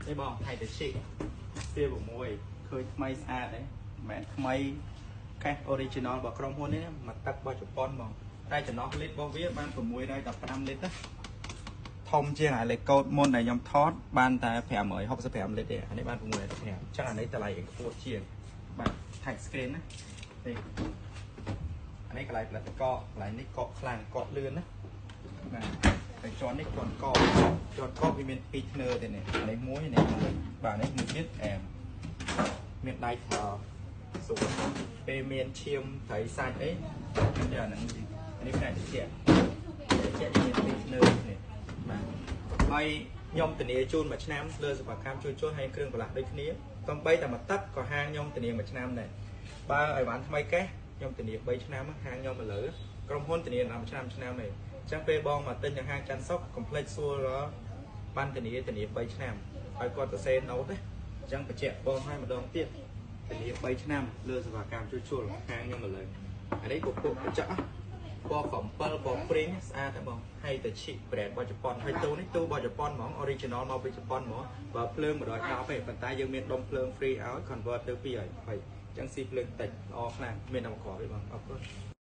នេះបង Hitachi C6 ឃើញថ្មីស្អាតទេមិនមែនថ្មីកេស original របស់ក្រុមហ៊ុននេះមកទឹករបស់ជប៉ុនហ្មងតែចំណោះលីត្ររបស់វាបាន615លីត្រណាធំជាងអាលេខកូដមុនដែលខ្ញុំថតបានតែ565លីត្រទេអានេះបាន615អញ្ចឹងអានេះតម្លៃរៀងខ្ពស់ជាងបាទ touch screen ណានេះអានេះកន្លែងផលិតកកកន្លែងនេះកកខ្លាំងកកលឿនណាបាទតែជាន់នេះជាន់កជាន់កវាមានពីរធ្នើទេនេះអានេះមួយនេះមួយបាទនេះមួយទៀតអែមមានដៃថោស្រួលពេលមានឈាមត្រីសាច់អីមានតែអាហ្នឹងនេះផ្នែកត្រជាក់ត្រជាក់មានពីរធ្នើនេះបាទហើយខ្ញុំធានាជូនមួយឆ្នាំលើសេវាកម្មជួសជុលហើយគ្រឿងបន្លាស់ដូចគ្នាសំបីតែមួយទឹកក៏ហាងខ្ញុំធានាមួយឆ្នាំដែរបើអីវ៉ាន់ថ្មីកេះខ្ញុំធានា3ឆ្នាំហាងខ្ញុំឥឡូវក្រុមហ៊ុនធានា10ឆ្នាំឆ្នាំឯងអញ្ចឹងពេលបងមកទិញនៅហាងច័ន្ទសុកកុំភ្លេចសួររបានធានាធានា3ឆ្នាំឲ្យគាត់សរសេរ note ណាអញ្ចឹងបញ្ជាក់បងឲ្យម្ដងទៀតធានា3ឆ្នាំលើសេវាកម្មជួសជុលហាងខ្ញុំឥឡូវអានេះពពួកកញ្ចក់ពណ៌កំ7ពណ៌ព្រីងស្អាតតែបងហើយតែឈិ brand របស់ជប៉ុនហើយទូនេះទូរបស់ជប៉ុនហ្មង original មកពីជប៉ុនហ្មងបើភ្លើង110ទេប៉ុន្តែយើងមានដុំភ្លើង free ឲ្យ convert ទៅ220អញ្ចឹងស៊ីភ្លើងតិចល្អខ្លាំងមានតែមួយគ្រាប់ទេបងអរគុណ។